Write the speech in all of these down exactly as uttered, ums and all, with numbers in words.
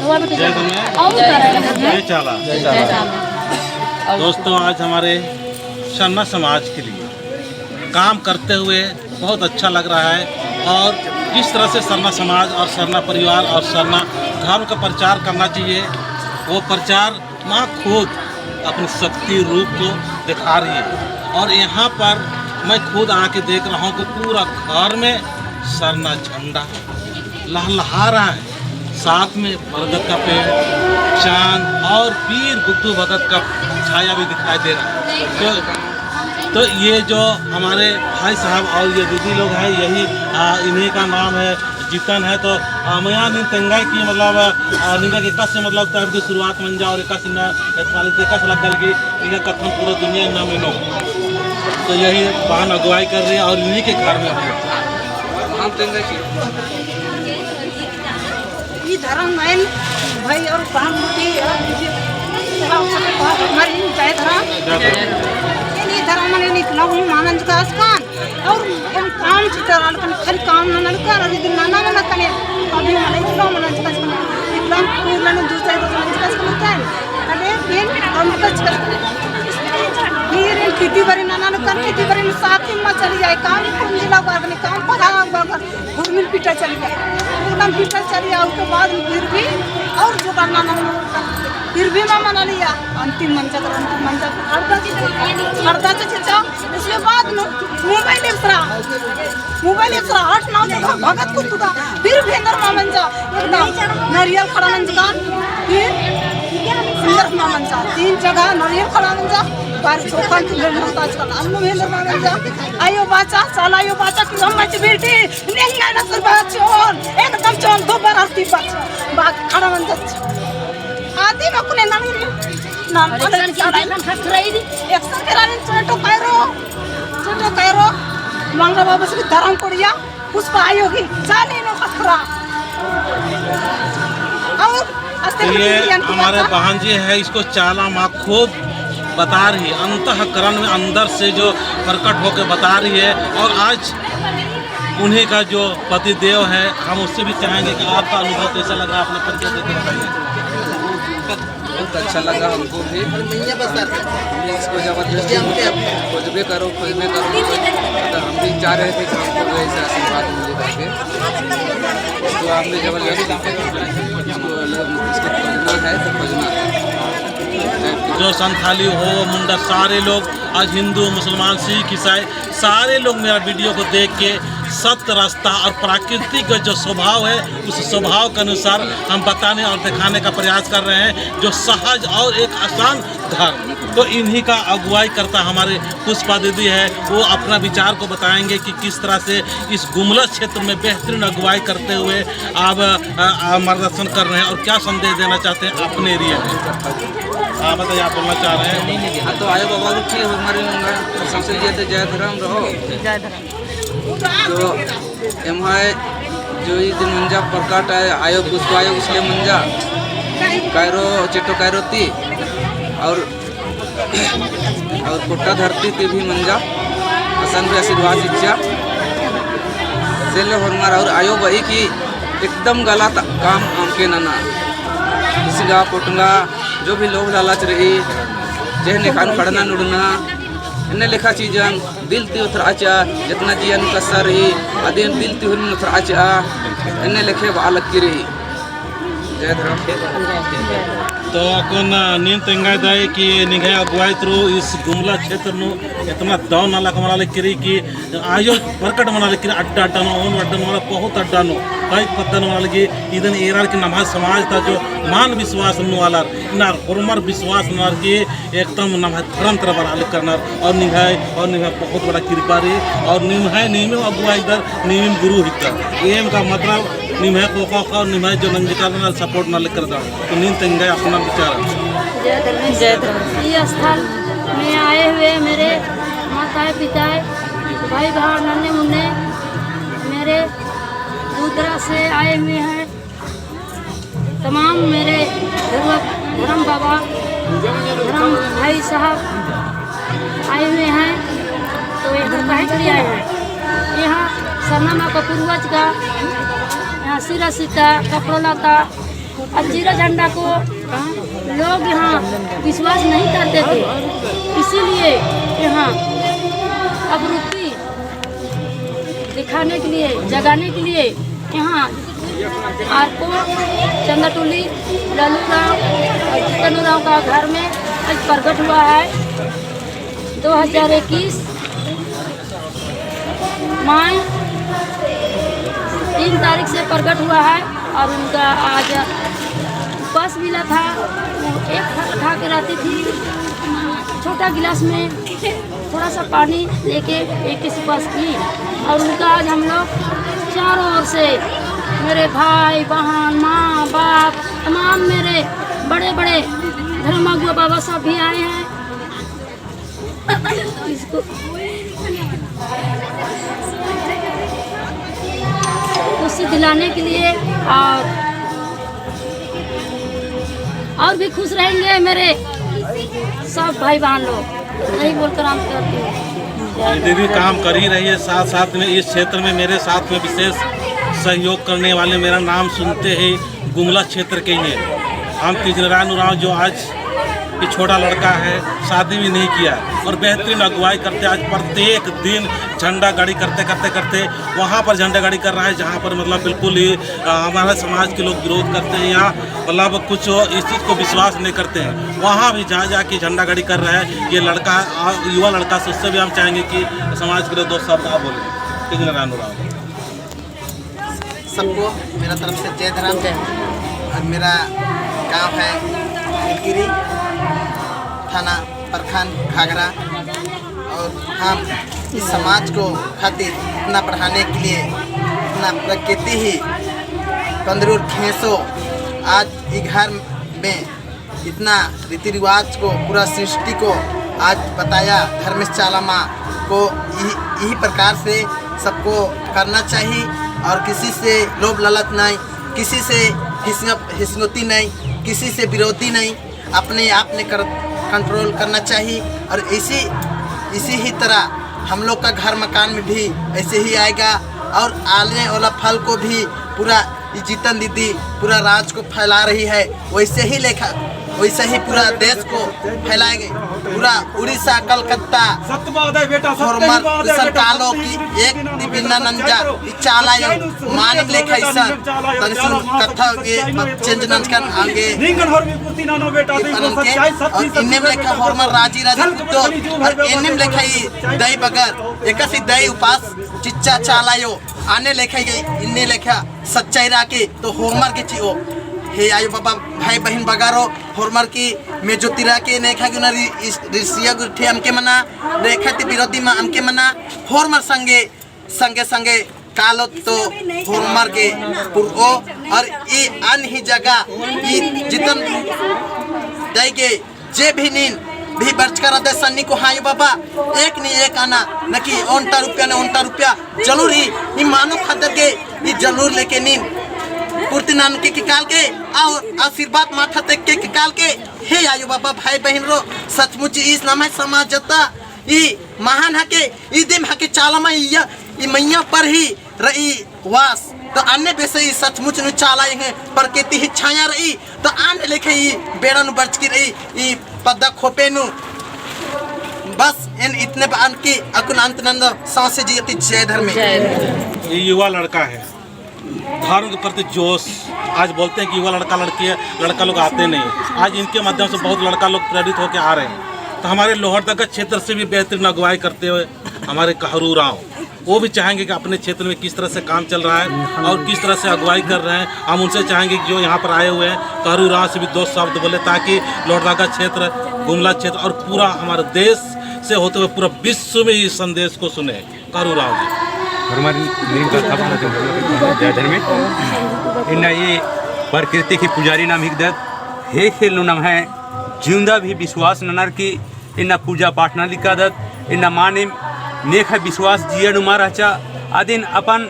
जय धर्मेश। जय चाला। जय चाला। दोस्तों, आज हमारे सरना समाज के लिए काम करते हुए बहुत अच्छा लग रहा है और जिस तरह से सरना समाज और सरना परिवार और सरना धर्म का प्रचार करना चाहिए, वो प्रचार माँ खुद अपनी शक्ति रूप को दिखा रही है। और यहाँ पर मैं खुद आके देख रहा हूँ कि पूरा घर में सरना झंडा लहलहा रहा है, साथ में बरगद का पेड़, चांद और वीर बुद्धू भगत का छाया भी दिखाई दे रहा है। तो, तो ये जो हमारे भाई साहब और ये दीदी लोग हैं, यही, आ, इन्हीं का नाम है जीतन है। तो, आ, मया नीन तेंगाय कि मतलब, आ, निंगा के एकासे मतलब तब की शुरुआत मंजा और एकासे ना, एकासे लगल कि इनका कत्थन पूरा दुनिया ना मेनो। तो यही बहन अगुवाई कर रही है और इन्हीं के घर में हम। हम तेंगाय कि ई धर्म आइन भाई और बहन मुटी और हमारी जय धर्म। ई धर्म मने निकला हूँ मानंज का अस्कान और एम काम चिता राल कन खाली काम नना लुका और दिन नाना मना कने अभी मने इतना मना चिता चिता इतना पूर्ण दो चार दो मना चिता चिता कने अरे दिन हम कच कर फिर खेती बारी नाना लुका खेती बारी साथ में चली जाए काम कुंजिला बागने काम पढ़ा बागने घुरमिन पीटा चली गया, घुरमिन पीटा चली गया। उसके बाद फिर भी और जो करना ना, फिर भी ना मना लिया। अंतिम मंजा कर, अंतिम मंजा कर, हरदा चे, हरदा चे चचा। उसके बाद नु मोबाइल एप्सरा, मोबाइल एप्सरा हट ना जगह भगत कुत्तुका, फिर भी अंदर मा मंजा, एकदम नरियल खड़ा मंजका, फिर अंदर मा मंजा, तीन जगह नरियल खड़ा मंजा, बार चौखन की घर में ताज करना, अन्नू भी अंदर मा मंजा, आयो बाचा, साला आयो बाचा, कि हम मच बेटी, निंगा ना सुरबा चोन, एकदम चोन, दो बार आरती बात, बात खड़ा मन जाच। आदि मा कुने नाम, नाम अरे पता चल नहीं चल रहा है। हम खा खराई दी। एक सौ के रानी चोटो कैरो, चोटो कैरो, मंगला बाबा से धर्म पड़िया, पुष्पा आयो की, चाली नो खतरा। और तो ये हमारे बहन जी है, इसको चाला माँ खूब बता रही है, अंतःकरण में अंदर से जो प्रकट होकर बता रही है। और आज उन्हीं का जो पतिदेव है, हम उससे भी चाहेंगे कि आपका अनुभव कैसा लग रहा है, अपना परिचय देकर बताइए। बहुत अच्छा लगा हमको भी। हमने इसको जबरदस्ती खोजबे करो, खोजबे करो, तो हम भी चाह रहे थे कि हमको भी ऐसा आशीर्वाद मिले करके। तो आपने जबरदस्ती इसको, इसको खोजना है तो खोजना है। जो संथाली हो, मुंडा, सारे लोग आज हिंदू, मुसलमान, सिख, ईसाई, सारे लोग मेरा वीडियो को देख के सत्य रास्ता और प्राकृतिक का जो स्वभाव है, उस स्वभाव के अनुसार हम बताने और दिखाने का प्रयास कर रहे हैं, जो सहज और एक आसान धर्म। तो इन्हीं का अगुवाई करता हमारे पुष्पा दीदी है, वो अपना विचार को बताएंगे कि किस तरह से इस गुमला क्षेत्र में बेहतरीन अगुवाई करते हुए आप, अ, अ, मार्गदर्शन कर रहे हैं और क्या संदेश देना चाहते हैं अपने एरिया में। हाँ, बताइए, आप बोलना चाह रहे हैं। हाँ, तो आयो बाबा को ठीक हमारे सबसे लिए तो जय धर्म रहो। जय धर्म। तो एम्है जो ई दिन मंजा प्रकट आय, आयो पुष्पा आयो उसले मंजा, कैरो, चेटो कैरो ती, और, और कोट्टा धरती ती भी मंजा, असन भी आशीर्वाद इच्छा। से ले होरमर और आयो बई कि एकदम गलत काम हमके नना। किसी का पोटंगा, जो भी लोभ लालच रही, जेहने खान खड़ना नुड़ना, एन्ने लेखा चीजन दिल ती उथराचा, जेतना जिया नू कस्सा रही, अदिन दिल ती हुरमिन उथराचा, एन्ने लेखे बआ लक्की रही। जय धर्म। तो अक्कुन नीन तेंगाय दई कि निंग्है अगुवाई तुरु इस गुमला क्षेत्र नू एतना दव नलख मना लक्की रही कि आयो प्रकट मना लक्की रही, अड्डा अड्डा नू, ओन अड्डा नू, बहुत अड्डा नू, कई पद्दा नू मना लगी, इदन एरार की नम्है समाज ता जो मान विश्वास नू आलर, इन्ना होरमर विश्वास ननर की एकदम नम्है धर्म तरा बरआ लक्की रअनर और निम्है, और निम्है बहुत बड़ा कृपा रई और निम्है नीम अगुवाई दर नीम गुरु हिकदर। एम का मतलब निम्है कोका का और निम्है जो नंजकर नना support नना लक्की रअदर। तो नीन तेंगाय अपना विचार। जय धर्म। ई स्थल में आए हुए मेरे माताएं पिताएं भाई बहन नन्हे मुन्ने मेरे दूसरा से आए हुए हैं। तमाम मेरे धर्म, धर्म बाबा, धर्म भाई साहब आए हुए हैं, तो यहाँ काहे के लिए आए हैं? यहाँ सरना माँ का पूर्वज का यहाँ सिरा सीता, कपड़ा लता, अब जीरा झंडा को लोग यहाँ विश्वास नहीं करते थे, इसीलिए यहाँ अब रुकी दिखाने के लिए, जगाने के लिए यहाँ आरपो चंदाटोली लल्लू राव और जीतन राव का घर में आज प्रकट हुआ है। दो हज़ार इक्कीस माई तीन तारीख से प्रकट हुआ है और उनका आज उपास मिला था। वो एक फल खा के रहती थी, छोटा गिलास में थोड़ा सा पानी लेके एक ही उपास की। और उनका आज हम लोग चारों ओर से, मेरे भाई बहन, माँ बाप, तमाम मेरे बड़े बड़े धर्म अगुआ बाबा सब भी आए हैं। इसको खुशी दिलाने के लिए और, और भी खुश रहेंगे मेरे सब भाई बहन लोग। यही बोलकर अंत करती हूँ। ये दीदी काम कर ही रही है, साथ साथ में इस क्षेत्र में मेरे साथ में विशेष सहयोग करने वाले, मेरा नाम सुनते ही गुमला क्षेत्र के ही हैं। हम तिजनारायण उराँव जो आज ये छोटा लड़का है, शादी भी नहीं किया है और बेहतरीन अगुवाई करते, आज प्रत्येक दिन झंडा गाड़ी करते, करते, करते वहाँ पर झंडा गाड़ी कर रहा है, जहाँ पर मतलब बिल्कुल ही, अ, हमारे समाज के लोग विरोध करते हैं या मतलब कुछ इस चीज़ को विश्वास नहीं करते हैं, वहाँ भी जा जा के झंडा गाड़ी कर रहा है ये लड़का, अ, युवा लड़का। से उससे भी हम चाहेंगे कि समाज के लिए दो शब्द आप बोलें। तिजनारायण उराँव। सबको मेरा तरफ से जय धर्म। जय। और मेरा गांव है नीलगिरी, थाना प्रखंड घाघरा। और हम इस समाज को खातिर इतना बढ़ाने के लिए, इतना प्रकृति ही पंदरूर खेसो आज ई घर में इतना रीति रिवाज को, पूरा सृष्टि को आज बताया धर्मेस चालामा को। यही, यही प्रकार से सबको करना चाहिए और किसी से लोभ लालच नहीं, किसी से हिसंग-, हिसंगती नहीं, किसी से विरोधी नहीं, अपने आप ने कर, control करना चाहिए। और इसी, इसी ही तरह हम लोग का घर मकान में भी ऐसे ही आएगा और आने वाला फल को भी पूरा ई जीतन दीदी पूरा राज को फैला रही है, वैसे ही लेखा, वैसे ही पूरा देश को फैलाएगी। पूरा उड़ीसा, कलकत्ता, सत्य बात है बेटा, सत्य ही होरमर बात है बेटा, संतालो सत्य ही की एक दिबिन्ना नंजा, ई चाला आयो, मानिम लेखा इसन, तनिसुन कत्था गे change नंजकन आंगे, निंगन होरमी पूर्ति नानो बेटा, ई पनन के, सच्चाई, सत्य, और इन्नेम लेखा होरमर राजी राजी कुद्दो, और इन्नेम लेखा ई दई बगर, एकासी दई उपास चिच्चा चाला आयो, आने लेखा ई, इन्ने लेखा सच्चाई रआ के तो होरमर गे चिओ। हे आयो बाबा, भाई बहिन बगरो, होरमर की मेजोती रआ के नेखा गुना रि-, इस-, रिसिया गुट्ठी अमके मना, नेखा ती विरोधी मा अमके मना, होरमर संगे, संगे, संगे कालो तो होरमर गे पुरओ, और ई अन ही जगह ई जीतन दई गे जे भी नीन भी बरचका रअदय सन्नी को हाँ आयो बाबा, एक नी एक आना, नकी ओन्टा रुपया ने ओन्टा रुपया जलूर ही, ई मानो खद्दर गे, ई जलूर लेके नीन पूर्ति ननके के काल के, और आशीर्वाद माथा तेक्के के काल के, हे आयो बाबा, भाई बहिन रो, सचमुच ईस नम्है समाज जत्ता, ई महान हके, ई दिम हके चाला मा इया, ई मइय्याँ पर ही रई वास। तो अन्ने बेसे ई सचमुच नू चाला एंग्है प्रकृति ही छाया रई। तो अन्ने लेखे ई बेड़ा नू बरचकी रई, ई पद्दा खोपे नू। बस एन इतने बअन की अक्कुन अंत नन्दोन, सौंसे जिया ती जय धर्मे। जय धर्मे। ये युवा लड़का है, धर्म के प्रति जोश। आज बोलते हैं कि युवा लड़का लड़की है, लड़का लोग आते नहीं। आज इनके माध्यम से बहुत लड़का लोग प्रेरित होकर आ रहे हैं। तो हमारे लोहरदगा क्षेत्र से भी बेहतरीन अगुवाई करते हुए हमारे कहरू उराँव, वो भी चाहेंगे कि अपने क्षेत्र में किस तरह से काम चल रहा है और किस तरह से अगुवाई कर रहे हैं। हम उनसे चाहेंगे कि जो यहाँ पर आए हुए हैं, कहरू उराँव से भी दो शब्द बोले, ताकि लोहरदगा क्षेत्र, गुमला क्षेत्र और पूरा हमारे देश से होते हुए पूरा विश्व में इस संदेश को सुने। कहरू उराँव जी। हमारी नीम कत्था बना दे, जय धर्मे। इन्ना ये प्रकृति की पुजारी नाम हिकदत, हे खेल नू नम्है जिउंदा भी विश्वास ननर की इन्ना पूजा पाठ नना लिक्कादत, इन्ना मानिम नेखा विश्वास जिया नू मा रहचा, अदिन अपन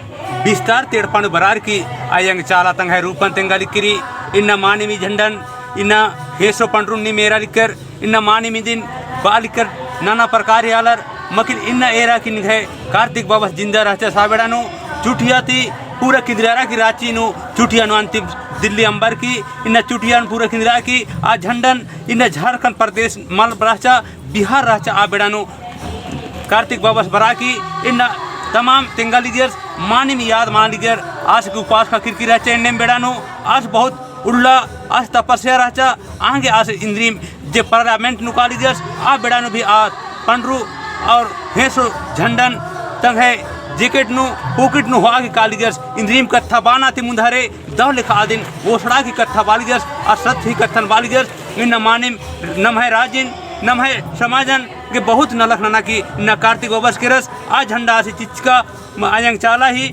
बिस्तार ती एड़पा नू बरअर की अयंग चाला तंग्है रूपन तेंगा लिक्की रई, इन्ना मानिम ई झंडन, इन्ना हेसो पंडरुन नीम एरा लिक्कर, इन्ना मानिम इदिन बआ लिक्कर नना प्रकार ही आलर, मकिन इन्ना एरा की निंग्है कार्तिक बाबस जिंदा रहचा साबेड़ा नू, चुटिया ती पूरा किंद्रियारा की राची नू, चुटिया नू अंतिम दिल्ली अम्बर की इन्ना चुटियान पूरा किंदरा की आ झंडन इन्ना झारखंड प्रदेश मल रहचा, बिहार रहचा, आ बेड़ा नू कार्तिक बाबस बरा की इन्ना तमाम तेंगा लगियर्स, मानिम याद मना लगियर। आस की उपास का किरकिर रहचा एन्नेम बेड़ा नू, आस बहुत उल्ला, आस तपस्या रहचा। आंगे आस इन्द्रिम जे पार्लियामेंट नू कालिगस, आ बेड़ा नू भी आ पंडरू और हेंसो झंडन तंग्है जैकेट नू, पॉकेट नू होआ के कालिगस। इन्द्रिम कत्था बाना ती मुन्धारे दव लेखा आदिन ओसड़ा की कत्था बालिगस, आ सत्य ही कत्थन बालिगस। इन्ना मानिम नम्है राजिन, नम्है समाजन गे बहुत नलख नना की इन्ना कार्तिक बाबस केरस। आ झंडा आसी चिचका म-, अयंग चाला ही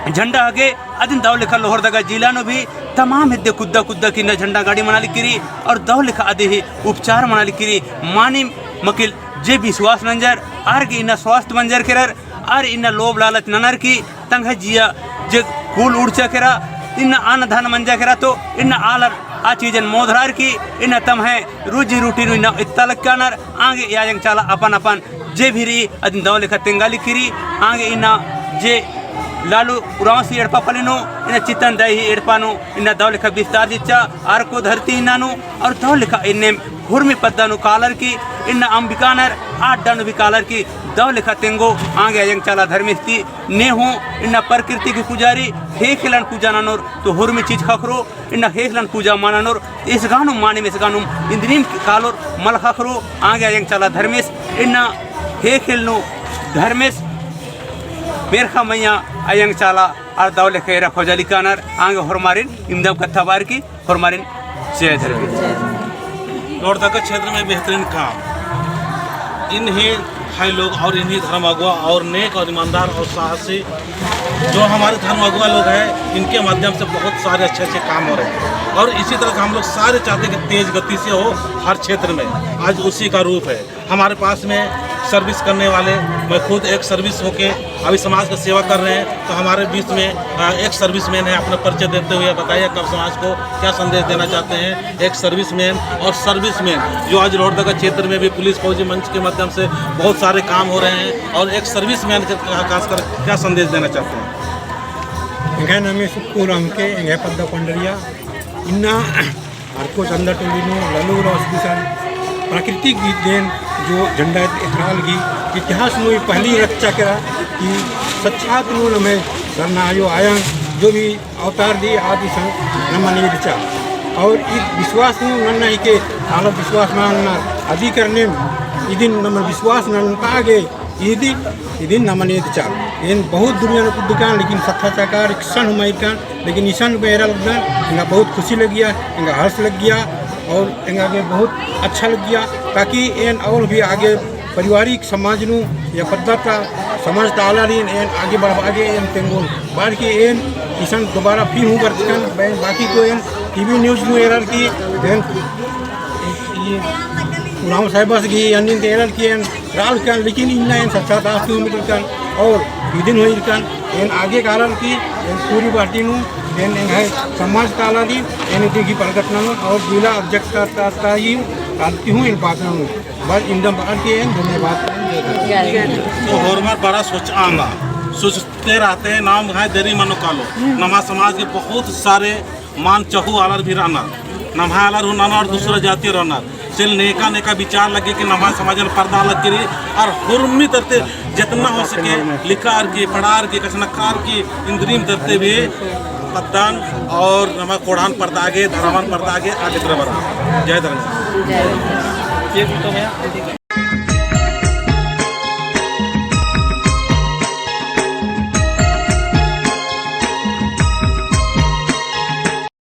झंडा हगे। अदिन दव लेखा लोहरदगा जिला नू भी तमाम हेद्दे कुद्दा कुद्दा की इन्ना झंडा गाड़ी मना लिक्किरी और दव लेखा अदि ही उपचार मना लिक्किरी। मानिम मकिल जे विश्वास नंजर, आर गे इन्ना स्वास्थ्य मंजर केरर, आर इन्ना लोभ लालच ननर की तंग्है जिया जे कुल उड़चा केरा, इन्ना अन्न धन मंजा केरा तो इन्ना आलर आ चीजन मोधरार की इन्ना तम्है रोजी रोटी नू इन्ना इत्ता लक्कानर। आंगे अयंग चाला अपन अपन जे भी रई अदिन दव लेखा तेंगा लिक्किरी। आंगे इन्ना जे लालू उरांवसी एड़पा पल्ली नू, इन्ना चितन दई ही एड़पा नू, इन्ना दव लेखा बिस्तार चिच्चा, आरको धरती इन्ना नू, और दव लेखा एन्नेम हुरमी पद्दा नू कालर की, इन्ना अम्बिकानर, आ अड्डा नू भी कालर की, दव लेखा तेंगो। आंगे अयंग चाला धर्मेस ती ने हूँ इन्ना प्रकृति की पुजारी, ख़ेख़ेलन पूजा ननोर, तो हुरमी चीज ख़क्खरो, इन्ना ख़ेख़ेलन पूजा मल ननोर, एसगानुम मानिम एसगानुम इन्द्रिम कालोर मल ख़क्खरो। आंगे अयंग चाला धर्मेस, इन्ना ख़ेख़ेल नू धर्मेस मेरखा मइय्याँ अयंग चाला आर दव लेखा एरा खोजा लिक्कानर। आंगे होरमारिन इमदम कत्था बार की होरमारिन जय धर्मेस। लोहरदगा क्षेत्र में बेहतरीन काम। इन्हीं भाई लोग और इन्हीं धर्म अगुवा और नेक और ईमानदार और साहसी जो हमारे धर्म अगुवा लोग हैं, इनके माध्यम से बहुत सारे अच्छे अच्छे काम हो रहे हैं। और इसी तरह से हम लोग सारे चाहते हैं कि तेज गति से हो हर क्षेत्र में। आज उसी का रूप है। हमारे पास में सर्विस करने वाले, मैं खुद एक सर्विस होके अभी समाज का सेवा कर रहे हैं, तो हमारे बीच में, अ, एक सर्विसमैन है, अपना परिचय देते हुए बताइए, आप समाज को क्या संदेश देना चाहते हैं? एक सर्विसमैन और सर्विसमैन जो आज लोहरदगा क्षेत्र में भी पुलिस फौजी मंच के माध्यम से बहुत सारे काम हो रहे हैं, और एक सर्विसमैन के खा-, खासकर क्या संदेश देना चाहते हैं? एंग्है नामे सुक्कू रामके, एंग्है पद्दा पंडरिया। इन्ना आरको चंदा टोली नू लल्लू उराँवस गुसन प्राकृतिक गही देन जो झंडा एथरा लगी, इतिहास नू ई पहली रच्चा केरा कि साक्षात नू नम्है सरना आयो आयंग जो भी अवतार दी आद इसन नमन ईरचा। और ई विश्वास नू नन्ना ही के आलर विश्वास नन्ना अदी करने इदिन नमन विश्वास नन्ना गे इदी, इदिन नमन ईरचा। एन बहुत दुनिया नू कुद्दकन, लेकिन सत्ता चाकार एकसन हूँ मल ईरकन, लेकिन इसन एरा लगदन, एंगा बहुत खुशी लगिया, एंगा हर्ष लगिया, और एंगा गे बहुत अच्छा लगिया, ताकि एन और भी आगे पारिवारिक समाज नू या पद्दा ता समाज ता आलारिन एन आगे बढ़बआ गे एन तेंगोन। बार की एन इसन दोबारा फिर हूँ बरचकन, बा-, बाकी तो एन टीवी न्यूज नू एरर की एन ई उराँव साहेबस गही अन्निन ता एरर की एन राल कन, लेकिन इन्ना एन सच्चा दास ती हूँ मिलकन और इदिन हूँ ईरकन। एन आगे कालर की एन पूरी पार्टी नू एन एंग्है समाज ता आलारिन एन इदी गही प्रगट ननोन और जिला अध्यक्ष ता, ता, ता ही पार्टी हूँ एन पात्र ननोन। बस इन्दम बअर की एन धन्यवाद। तो होरमर बड़ा सोचआ मा, सोचते रहते हैं, नाम है देरी मनो कालो। नम्है समाज के बहुत सारे मान चहु आलर भी रअनर, नम्है आलर हूँ ननर और दूसरा जाति रअनर। सेल नेका नेका विचार लगी कि नम्है समाजन परदा लगी रई और हुरमी तरते जितना हो सके लिखअर की, पढ़अर की, कछनखरअर की, इन्द्रिम तरते भी पद्दन और नम्है कोड़हन परदा गे, धर्मन परदा गे, आगे तरफ बढ़ा। जय धर्मेस।